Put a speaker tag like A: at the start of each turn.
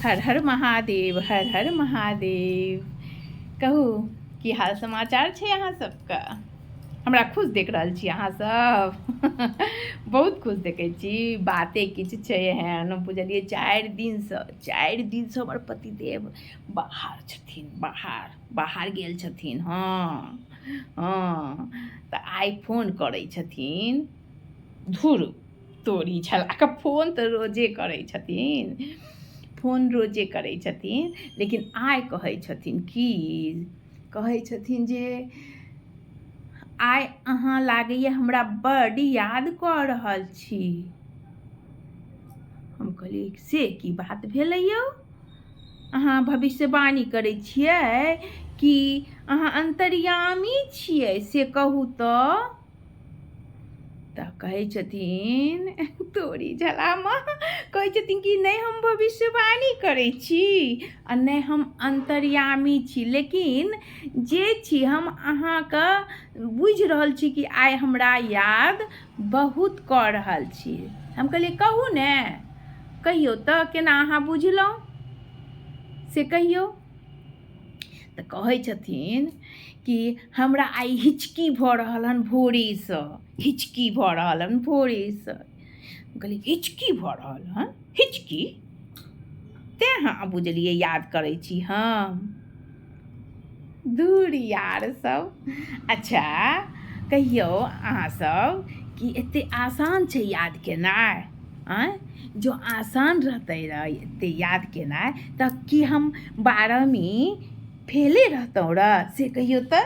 A: हर हर महादेव, हर हर महादेव। कहू, की हाल समाचार छै अहाँ सबके? हमरा खुश देख रहल छी अहाँ सब? बहुत खुश देखै छी। बाते किछु छै एहन, बुझलियै? 4 दिनसँ हमर पतिदेव बाहर छथिन, बाहर बाहर गेल छथिन। हँ, तऽ आइ फोन करै छथिन। धुर तोरी छलाके, फोन तऽ रोजे करै छथिन, फोन रोजे करै छथिन, लेकिन आइ कहै छथिन की, कहै छथिन जे आइ अहाँ लागैए हमरा बड्ड याद कऽ रहल छी। हम कहलियै, से की बात भेलै यौ? अहाँ भविष्यवाणी करै छियै कि अहाँ अन्तर्यामी छियै, से कहू तऽ। तऽ कहै छथिन, तोरी झलामे, कहै छथिन कि नहि हम भविष्यवाणी करै छी आ नहि हम अन्तर्यामी छी, लेकिन जे छी हम अहाँके बुझि रहल छी कि आइ हमरा याद बहुत कऽ रहल छी। हम कहलियै, कहू ने, कहियौ तऽ, केना अहाँ बुझलहुँ से कहियौ। तऽ कहै छथिन कि हमरा आइ हिचकी भऽ रहल हन भोरेसँ, हिचकी भऽ रहल हन भोरेसँ। कहलियै, हिचकी भऽ रहल हन? हिचकी तेँ अहाँ बुझलियै याद करै छी हम? दूर यार सब। अच्छा कहियौ अहाँ सब कि एते आसान छै याद केनाइ? आँय, जो आसान रहतै रह एते याद केनाइ, तऽ की हम 12वीं फेले रहतहुँ रह, से कहियौ तऽ।